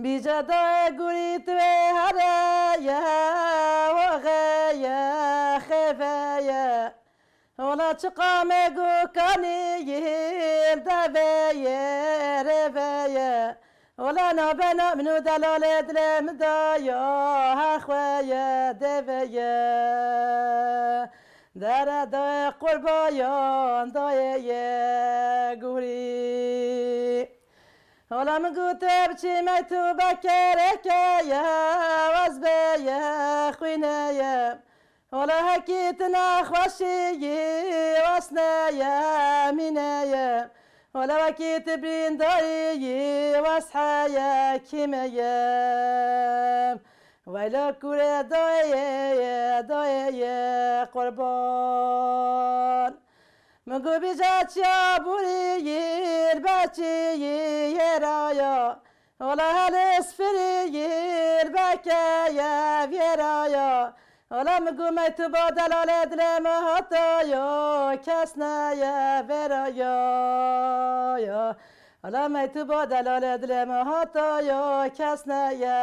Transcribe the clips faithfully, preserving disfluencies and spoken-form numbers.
Bîce dayê gurî tu wê here ye, oxe ye, xêve ye. Ola çiqa me gukanî yî devê ye, rêve ye. Ola nabena min û delalê dilê min da ya, her xwe ye, dêve ye. Dere dayê qurbayan dayê ye gurî. Ola min got, "Te biçî meytûbeke rêke ye, ez bê ye xwîne ye." Ola hekî tu nexweşî yî, wesne ye, mîne ye. Ola wekî tu birîndarî yî, wes heye, kîme ye. Weyla kurê dayê, dayê ye qurban. Min got bîja çiya borî yî, beçî yî yêra ya. Ola helê sifirî yî, beke ye vêra ya. Ola min got meytûba delalê dilê min hata ya, kes neye vêra ya, ya. Ola meytûba delalê dilê min hata ya, kes neye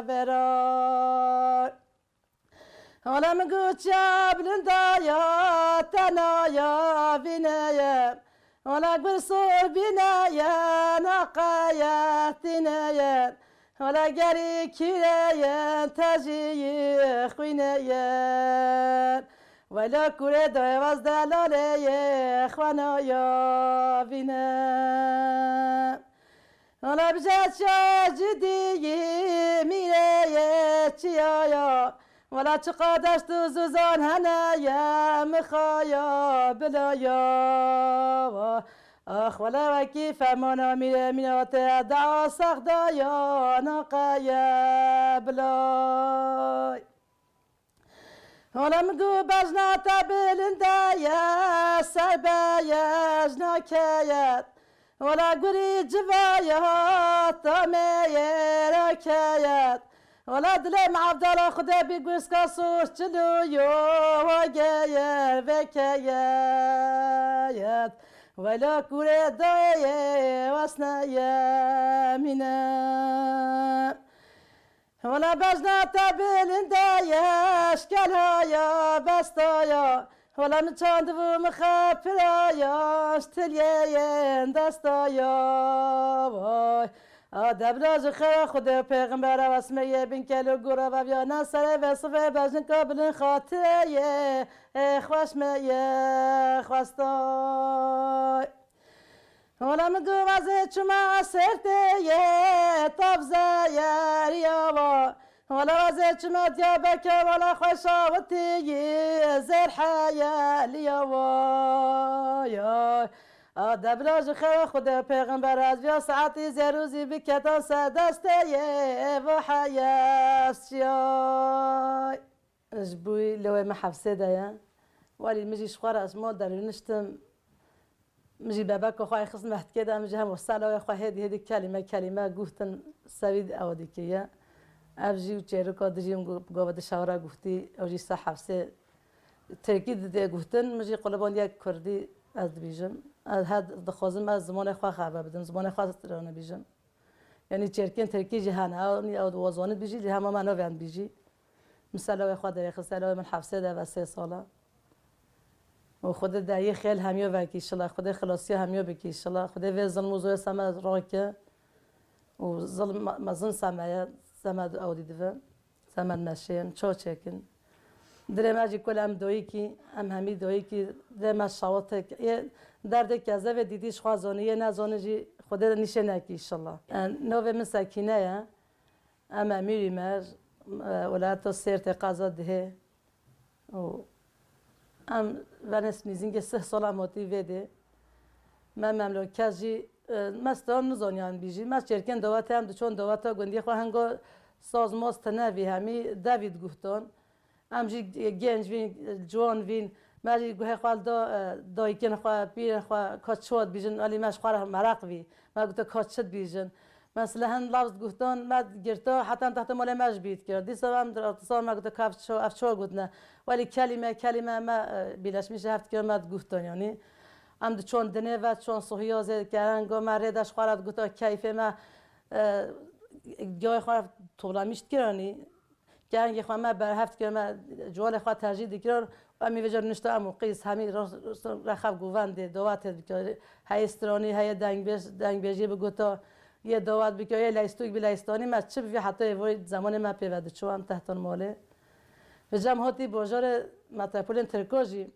vêra. Ola min got çiya bilinda ya, tena ya, vîne ye. Ola gur sor bîne ye, naqe ye, tîne ye. Ola gerî kîre ye, tejî yî xwîne ye. Wela kurê dayê waz delalê ye, xwena ya vîne. Ola bije çiya cidî yî, mîrê ye çiya ya. Wela çiqa deşt û zuzan hene ye, mixa ya, bila ya. Ax wela wekî fermana mîrê mîna te dea sax da ya, naqe ye, bilay. Ola min got bejna te bilinde ye, ser be ye, jina keyet. Ola gurî civa ye, tamê ye ra keyet. Ola dilê me evdala Xwedê bî gurska sor çilo yo, wa geyer vekeyet. Wela kurê dayê wesne ye mîne. Wela bejna te bilinde ye, şkelha ya, besta ya. Wela min çandibû min xepira ya, ji tiliyê yên desta ya. Vay. A debla ji xera Xwedê û pêxember ew esmeyê bin kelo gora ve viya ne serê ve sifê bejnika bilin xatirê ye, ê xweş me ye, xwestay. Ola min got ez ê çima Sêrtê yê, tav zeyeriya wa. Ola ez ê çima Diyarbekir, wala xweşa witî yî, zêr heyeliya wa. Ya. A debra ji xera Xwedê pêxember ez viya saetî zêr û zî biketan ser destê yê, eva heyes çiyay. Ji bo lewê min hefsê de ye. Welî min jî ji xwe re ez mal derûniştim. Min jî bebeka xwe xist mehtikê de, min jî hem wisa lewê xwe hêdî hêdî kelîme kelîme guhtin sevî ew dîkiriye. Ev jî û çêrika dijî min gu-, gava di şewra guhtî, ew jî se hefsê tirkî didê guhtin, min jî quliband yek kurdî ez dibîjim. Ez her dixwazim ez zimanê xwe xerbe bidim, zimanê xwe rane bîjim. Yanî çêrkên tirkî jî hene. Ew, ew di wazanî dibîjî, lê hema me navê em dibîjî. Min ser lawê xwe derêxist, ser lawê min hefsê de ve sê sal e. Û Xwedê deriyê xêl hemiya vekî şila, Xwedê xilasiya hemiya bikî şila. Xwedê vê zilm û zorê ser me rake. Û zilm me-, mezin ser me ye, ser me ew dî dive. Semed meşên, ço çêkin. Dilê me jî kul em doyîkî, em hemî doyîkî, dilê me şawatek. Ê derdê kezevê dîdî ji xwe zonî, yê nezonî jî Xwedê nîşê nekî, înşallah. E, navê min Sekîne ye. Em Emîrî me, e, welato Sêrtê qeza Dihê. Û em venê nîzîngê sih sola motî vê dê. Me memleket jî, e, me stran nizaniyan bî jî. Me çêrkên dawetê em diçon daweta gundî xwe hengo saz maz tine vî hemî devî diguhton. Em jî genc vîn, ciwan vîn. Me jî guhê xwe li da, e, dayikên xwe, pîrên xwe, ka çi dibîjin, alî me ji xwe re meraq vî. Me gote ka çi dibîjin. Mesela hin lafz guhtan me girta, heta em tehta malê me ji bîr dikir. Dîsa em dir-, dîsa me gote ka ev çi, ev çi gotine. Welî kelîme, kelîme me, e, bîleşmî ji hev dikir me guhtan yanî. Em diçon dinê ve, çon sohiya zê dikerin, go me rê de ji xwe re diguta keyfê me, e, Gavê xwe toplamîş dikiranî, kengê xwe me berhev dikirin, me cuwalê xwe tercîh dikirin. Em ê vêca nişta em û qîz hemî rexev govendê dawatê dikirin. Heye stranî, heye dengbêj, dengbêjiyê bi gota yê dawat bike, yê leystok bi leystanî me çi bivî heta êvorî zemanê me pê ve diçû em tehtan malê. Vêca em hatî bajarê metropolên Tirka jî.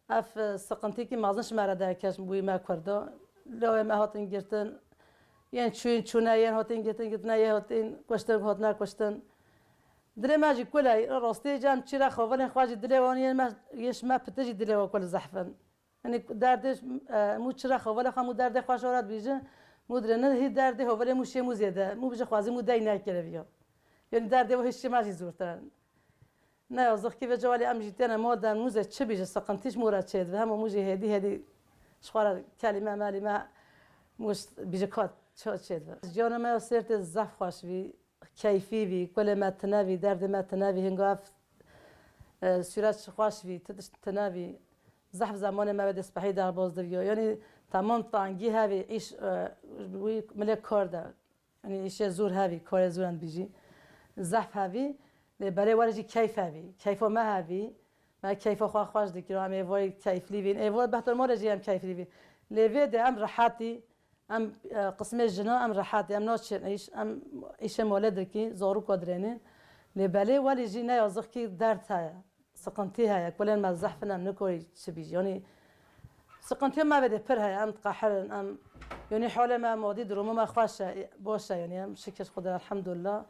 Ev, e, siqintîkî mezin ji me re derket bûyî me Kurda. Lawê me hatin girtin. Yên çûyîn çûne, yên hatin girtin girtine, yên hatin kuştin hatine kuştin. Dilê me jî kul e, rastî cem çî re xevalên xwe jî dilê wan yên me, yên ji me piti jî dilê wan kul zehf in. Yanî derdê, e, mû çi re xevalê xwe mû derdê xwe ji ora dibîjin, mû dirênin hî derdê hevalê mû şê mû zêde, mû bi ji xwazî mû dey nekiriviya. Yanî derdê wan hîç çi me jî zûrtir in. Ne yazık ki vê cewalê em jî têne mal de mûzê çi bî ji siqintî ji mû re çêdibe. Hema mû jî hêdî hêdî ji xwe re kelîme melîme mû bî ji ka çi çêdibe. Jiyana me ya Sêrtê zehf xweş bî, keyfî bî, kulê me tine bî, derdê me tine bî, hinga ev, e, süreç xweş bî, ti tişt tine bî. Zehf zemanê me wê destpehî derbaz diviyo. Yanî temam tangî hevî, îş, e, wî milê kar de. Yanî îşê zûr hevî, karê zûr em dibîjî. Zehf hevî, lê belê were jî keyf hevî. Keyfa me hevî. Me keyfa xwe xweş dikir, em êvarî keyflî bîn. Êvar behtor malê jî em keyflî bîn. Lê vê de em rehetî, em, e, qismê jina em rehetî, em naçin îş, em îşê malê dikî, zarûka dirênî. Lê belê welî jî ne yazık ki derd heye. Siqintî heye, kulên me zehf in, em nikorî çi bî. Yanî siqintiya me vê de pir heye, em diqehirin, em, yanî holê me madî, durumê me xweş e, baş e, yanî em şikir Xwedê, elhamdulillah.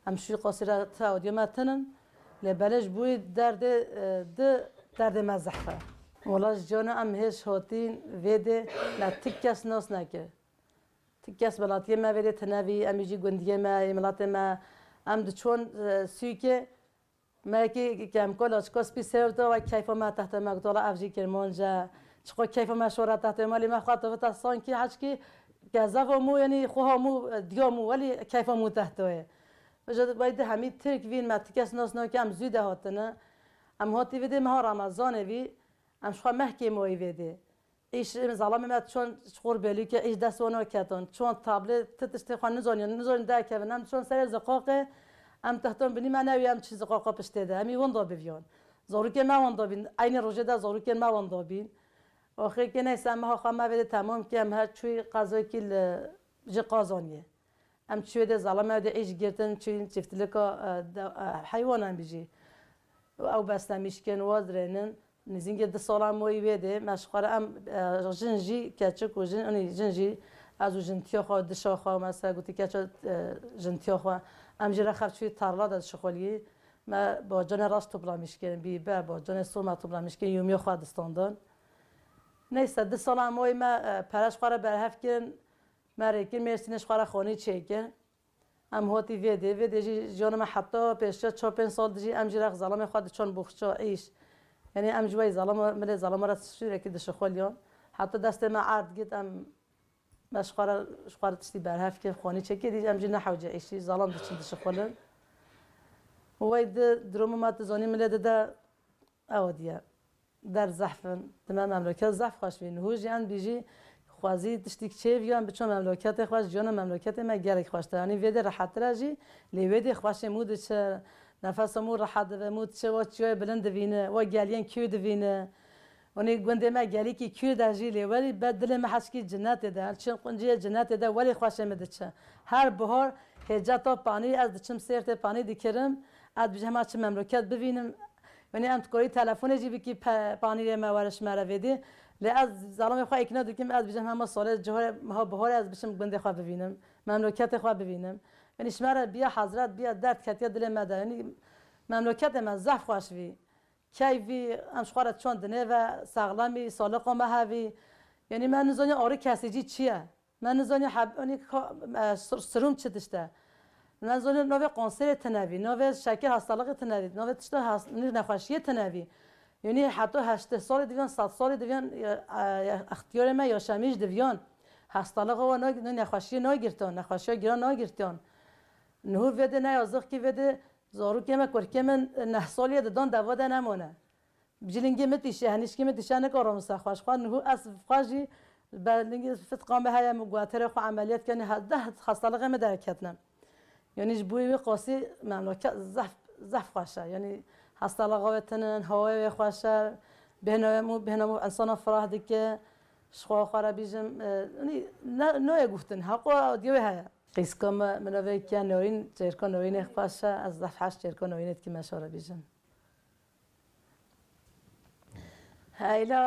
Em şûy qasî re ti ewdiya me tinin, lê belê ji bo wî derdê, e, di derdê me zehf e. Wela ji cana em hêj hatîn vê de me ti kes nas nekir. Ti kes welatiyê me vê de tine vî, em jî gundiyê me, ê miletê me, em diçûn, e, sûkê, Me yekî kemko laçika spî sêr dida, wek keyfa me tehte me goto, wela ev jî kirmanc e. Çiqo keyfa me şora tehte me, lê me xwe tovita sankî heçkî kezeva mû, yanî xweha mû, diya mû, welî keyfa mû tehte ye. Vêca wey di hemî Tirk vîn me, ti kes nas nake, em zû de hatine. Em hatî vê dê meha Remezanê vî, em ji xwe mehkê mayî vê dê. Îş, zalamê me çon çiqur belûke, îş dest wan keton. Çon tablê, ti tiştê xwe nizaniyon, nizaniyon derkevin. Em çon serê ziqoqê, em tehton binî me newî, em çi ziqoqa piştê de. Em î winda biviyon. Zorûkê me winda bîn. Eynî rojê de zorûkên me winda bîn. Oxirkê neyse em meha xwe me vê de temam kir, em her çûyî qezokî li ji qazaniyê. Em çûyê de zalamê de îş girtin, çûyîn çiftlikka, e, de, e, heywanan bijî. Ew beslemîş kin, wa dirênin. Nêzîngê du salan moyî wê dê, me ji xwe re em, e, jin jî keçik û jin, yanî jin jî ez û jintiya xwe, dişa xwe, mesela gotî keça, e, jintiya xwe, em jî re xev çûyî tarla de dişixuliyî. Me bacanê rast toplamîş kirin, bî be, bacanê soma toplamîş kirin, yûmiya xwe distandan. Neyse, du salan moyî me, e, pere ji xwe re berhev kirin, me rêkir Mêrsînê ji xwe re xanî çêkir. Em hatî vê dê, vê dê jî jiyana me heta pêşiya çar pênc sal dijî em jî rex zalamê xwe diçon boxça îş. Yanî em ji wey zalama, milê zalama re sürekli dişixuliyan. Heta destê me erd git em, me ji xwe re, ji xwe re tiştî berhev kir, xwanî çekê dî em jî nehewce îşî, zalam diçin dişixulin. Wey di durumê me tu zanî milê dide ew diye. Der zehf in, di me memleket zehf xweş bî. Niho jî em bî jî xwezî tiştîk çêviyan biço memleketê xwe, jiyana memleketê me gelek xweştir. Yanî vê dê rehettir e jî, lê wê dê xweşê mû diçe, nefesa mû rehet dibe, mû diçe wa çiyayê bilind divîne, wa geliyên kûr divîne. Onî gundê me gelîkî kûr de jî lê welî be dilê me heşkî cinetê de, çin qunciyê cinetê de welî xweşê min diçe. Her bihar hêceta panî ez diçim sêrtê panî dikirim, ez dibijim hema çi memleket bivînim. Yanî em dikorî telefonê jî bikî pe-, panîrê me were ji me re vêdî. Lê ez zalamê xwe îkna dikim, ez dibijim hema solê cihorê meha bihorê ez biçim gundê xwe bivînim, memleketê xwe bivînim. Yanî ji me re biya hezret, biya derd ketiye dilê me de. Yanî memleketê me zehf xweş vî. Keyf vî, em ji xwe re çond dinê ve, sexlemî, saliqa me hevî. Yanî me nizaniye arî kesîcî çi ye. Me nizaniye heb-, yanî ka-, e, sir-, sirum çi tişt e. Me nizaniye navê kanserê tine vî, navê şeker hastalığı tine vî, navê tişta has-, nî nexweşiyê tine vî. Yanî heta heştê salê diviyan, sed salê diviyan, e, e, extiyarê me yaşamîş diviyan. Hastalığı wa nag-, nî nexweşiyê nagirtan, nexweşiya giran nagirtan. Niho vê de ne yazık ki vê de Zarokê me, kurkê me neh salî ye didan deva de nemane. Ji lingê min tîşe, henîşkê min tîşe, nikarim wisa xwe. Ji xwe niho ez xwe jî be lingê fitqa me heye, min guaterê xwe emeliyat kenî, he-, deh hastalıqê me derketine. Yanî ji bo wî qasî memleket zehf, zehf xweş e. Yanî hestala xwe tinin, hawayê wê xweş e. Bêhna wê mû, bêhna mû insana firah dike. Ji xwe xwe re bîjim, e, yanî ne, nayê guhtin, heqo diye wê heye. Qîska me, min ve ke norîn, çêrka norînê xweş e, ez zehf hez çêrka norînê dikime şare bîjim. Heyla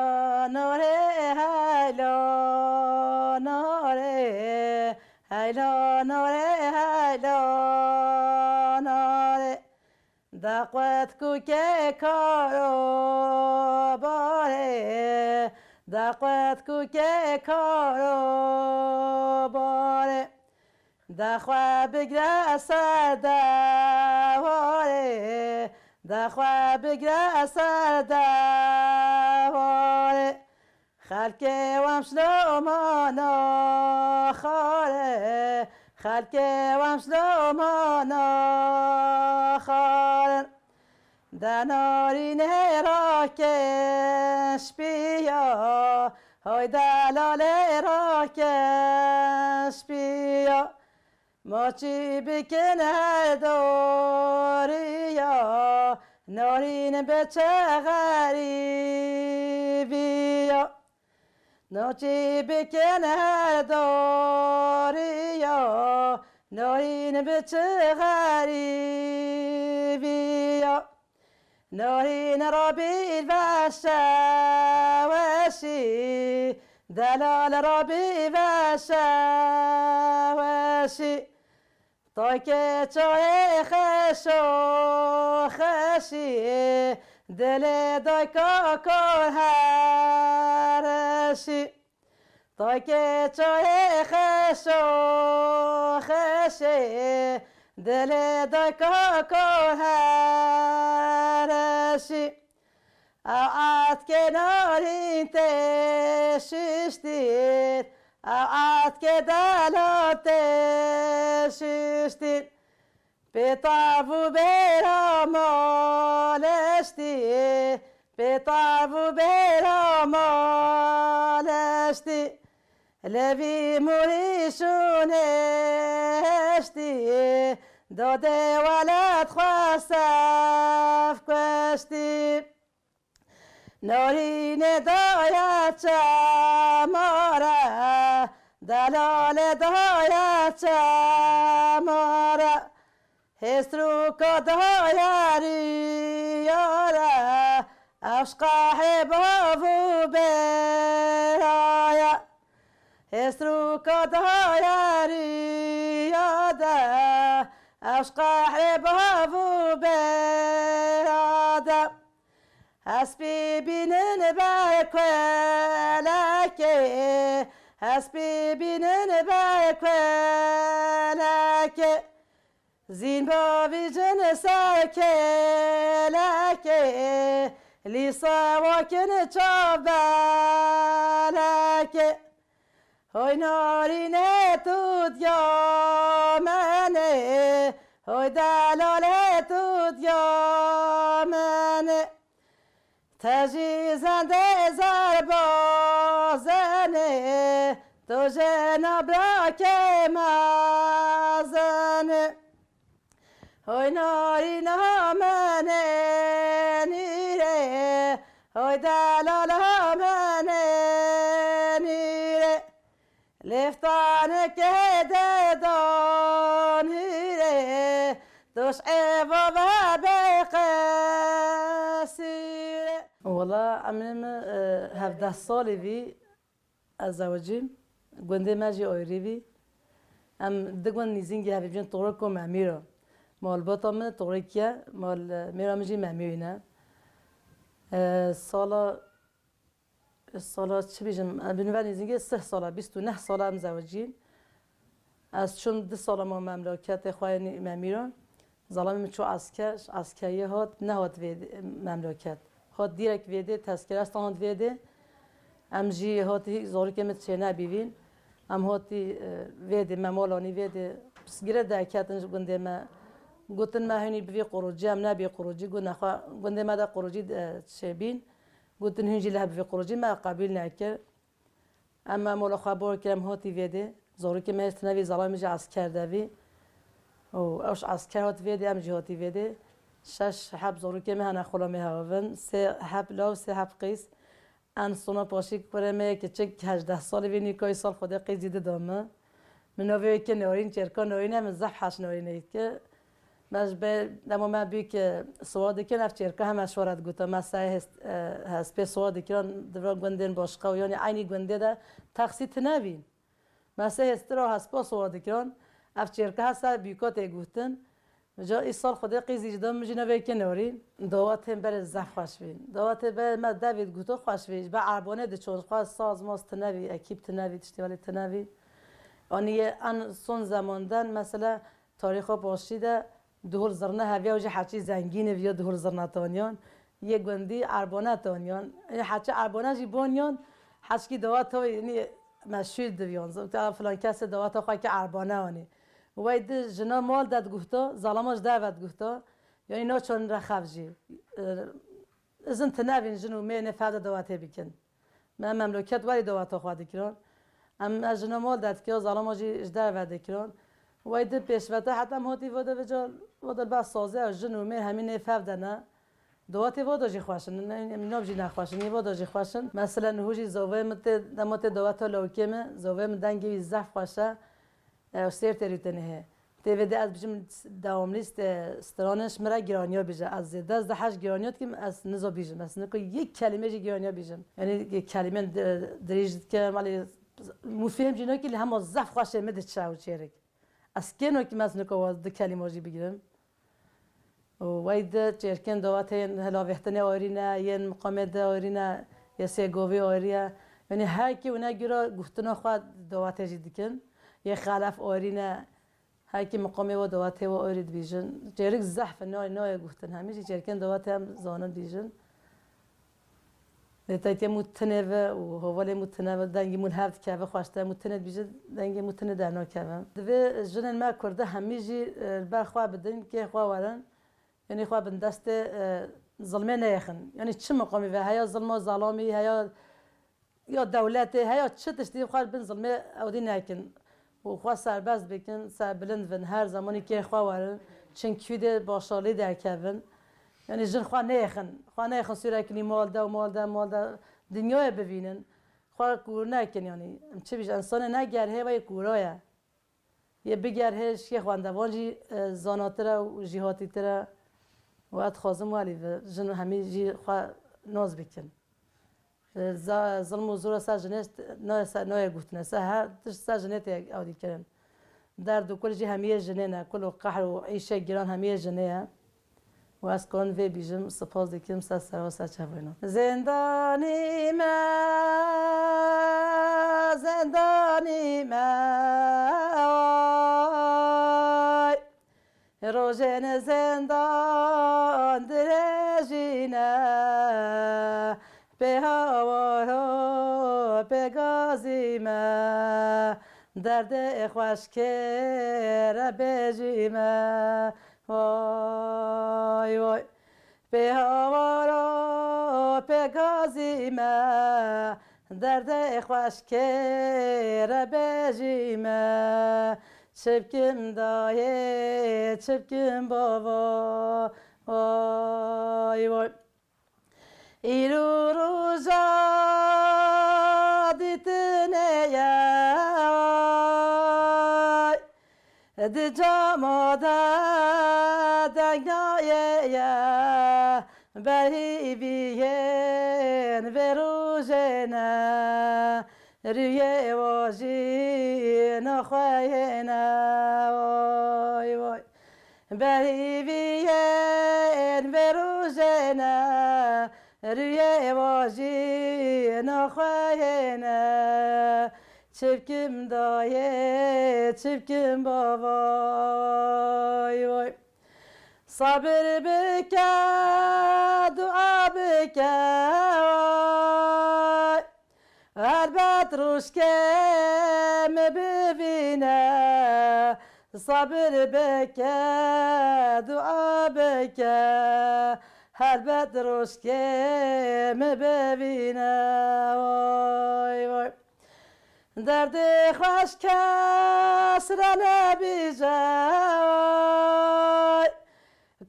nare, heyla nare, heyla nare, heyla nare. Daqwet ku ke karo bare, daqwet ku ke karo bare. Daxwe bigre ser dewarê, daxwe bigre ser dewarê. Xelkê wem şloma naxare, xelkê wem şloma naxare. De narînê rakeş piya, hoy delalê rakeş piya. Ma çi bikin her doriya, narîn biçe xerîbiya. Naçî bikin her doriya, norîn biçi xerîbiya. Norîn rabî veşe weşî, delal rabî veşe weşî. Tayke çayê xeşo xeşî, dilê dayka kor hereşî. Tayke çayê xeşo xeşê, dilê dayka kor hereşî. Ew etkê narîn tê şiştîn, ew etkê delal tê şiştîn. Pê tav û bêra maleştî, pê tav û bêra maleştî. Levî murî şûnê heştî, dodê welat xwe sef kueştî. Norînê daya çemara, delalê daya çemara. Hêstrûka daya riyara, eşqa hê bav û bêraya. Hêstrûka daya riyada, eşqa hê bav û bêrada. Hespî bînin ber kuelekê, hespî bînin ber kuelekê. Zîn bavî jin ser kêlekê, lîsa wakin çavbelekê. Hoy narînê tu diya min ê, hoy delalê tu diya min ê. Te jî zendê zerbazenê, tu jê nabrakê mezenê. Hoy narîna min ê nîrê, hoy delala min ê nîrê. Lêftanekê de dan hîrê, doş eva ve bê qesîrê. Wala emrê min, e, hevdeh salî vî. Ez zewicîm, gundê me jî ayrî bî. Em di gund nîzîngî hevî bicin Toriko Memîro. Malbata min Torikî ye, mal, mêra min jî Memîrî ne. E, sala, sala çi bîjim, e, bi nûve nîzîngî sih sala, bîst û neh sala em zewicîn. Ez çûm du sala ma memleketê xwe yê Memîran. Zalamê min çû esker, ji eskeriyê hat, nehat vê memleket. Hat dîrek vê dê, tezkere stan hat vê dê. Em jî hatî zarokê min çênebîvîn. Em hatî, e, vê dê, me mal anî vê dê. Pirsgirê derketin ji gundê me. Gotin me hûnî bivî qurûcî, em nebî qurûcî. Got nexwe gundê me de qurûcî, e, çêbîn. Gotin hûn jî leh bivî qurûcî, me qebîl nekir. Em me mola xwe bor kir, em hatî vê dê. Zarokê me hêst nevî, zalamê min jî esker de vî. û ew ji esker hat vê dê, em jî hatî vê dê. Şeş heb zarokê me hene xula me hev in, sê heb law, sê heb qîz. En sona paşî kurê me yê kiçik hejdeh salî vî nîka îsal Xwedê qîzî dida min. Min navê wê kir Norîn, çêrka Norîn e, min zehf heş Norînê dike. Me ji ber dema me bû ki siwar dikin, ev çêrka heme şwara diguta. Me ser hest-, e, hespê siwar dikiran, di vir gundên başqa û yanî eynî gundê de texsî tine bîn. Me ser hêstira hespa siwar dikiran, ev çêrka her ser bûka tê guhtin. Ca îsal Xwedê qîzî ji da min jî navê kir Norîn. Dawetên berê zehf xweş bîn. Dawetê berê me devî diguto xweş bî. Ji ber erbonê diçûn, xwe saz maz tine bî, ekîp tine bî, tiştê welê tine bî. Anî yê en son zemandan, mesela, tarîxa paşî de duhul zirne heviya û jî heçî zengîn e viya duhul zirne taniyan. Yê gundî erbone taniyan. Ê heçî erbone jî boniyan, heçkî daweta wê, yanî meşhûr diviyan. Zû te filan kesê daweta xwe ki erbone anî. Wey di jina mal de diguhta, zalama ji derve diguhta. Yanî naçon re xev jî. E, izin tine bîn jin û mêr nê fev de dawetê bikin. Me memleket werî daweta xwe dikirin. Em, ez jina mal de dikirin, zalama jî ji derve dikirin. Wey di pêşvete heta em hatî vê de vêca, vê de bes sazê ew jin û mêr hemî nê fev de ne. Dawetê vê de jî xweş in, ne, em nav jî nexweş in, yê vê de jî xweş in. Meselen, niho jî zavê min tê, dema tê daweta lawikê min, zavê min dengê wî zehf xweş e. Ew sêr têrî tenê heye. Tê vê de ez bijim dewamlî ste-, stranin ji min re giraniya bîje. Ez zêde ez de heş giraniya dikim, ez niza bîjim. Ez niko yek kelîme jî giraniya bîjim. Yanî kelîmên di-, dirêj dikim, alî mufêm jî nokî li hema zef xweşê min diçe ew çêrik. Ez kê nokî ez niko wa du kelîma jî bigirim. Û wey di çêrkên dawetên hilavêxtinê ayrî ne, yên miqamê de ayrî ne, yê sêgovî ayrî ye. Yanî her kî wine gura guhtina xwe dawetê jî dikin. Yê xelef ayrî ne. Her kî miqamê we dawetê we ayrî dibîjin. Çêrik zehf e, nayê, nayê guhtin. Hemî jî çêrkên dawetê em zanin dibîjin. Lê taytê mû tinê ve û hovalê mû tine ve, dengê mû li hev dikeve, xweştir mû tinê dibîje, dengê mû tinê dernakeve. Divê jinên me Kurda hemî jî, e, li ber xwe bidin, kê xwe werin, yanî xwe bin destê, e, zilmê neyêxin. Yanî çi miqamî ve, heya zilma zelamî, heya ya dewletê, heya çi tiştî xwe bin zilmê ewdî nekin. û xwe serbest bikin, serbilind bin, her zemanî kê xwe werin, çin kî dê başarlî derkevin. Yanî jin xwe nêxin, xwe nêxin sûrekî mal de û mal de, mal de dinyayê bivînin. Xwe kûr nekin yanî. Em çi bîj, însanê ne ger hê ve yê kûra ye. Yê biger hê ji kê xwendevan jî, e, zanatir e û jîhatîtir e. Û ez dixwazim welî ve jin hemî jî xwe nas bikin. Za-, zilm û zora ser jinê nayê ser, nayê gotine. Ser her tişt ser jinê tê ewdî kirin. Derd û kul jî hemiyê jinê ne. Kul û qehr û îşê giran hemiyê jinê ye. Û ez kon vê bîjim, spas dikim ser serva ser çavayna. Zindanî me, zindanî me, ay. Rojên zindan dirêjî ne, pê hawaro pê gazî me, derdê xweşkê re bêjî me. Vay vay. Pê hawaro pê gazî me, derdê xweşkê re bêjî me. Çi bikim dayê, çi bikim bava, vay vay. Îro roja dîtinê ye, vay. Di cama de deng nayê ye, berhîviyên vê rojê ne, rûyê wa jî naxweyê ne, vay vay. Berhîviyên vê rojê ne, rûyê wa jî naxweyê ne. Çi bikim dayê, çi bikim bava, vay vay. Sabir bike, dua bike, vay. Helbet rojkê min bivîne, sabir bike, dua bike. Helbet rojkê min bivîne, vay vay. Derdê xweş kes re nebîje, ay.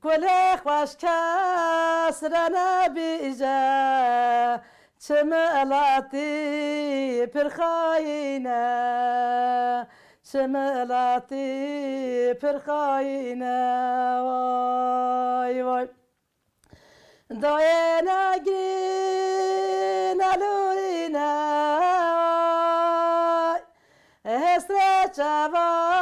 Kulê xweş kes re nebîje, çi miletî pir xayîn e, çi miletî pir xayîn e, vay vay. Dayê negirî nelûrîne, ay. Hesrê çava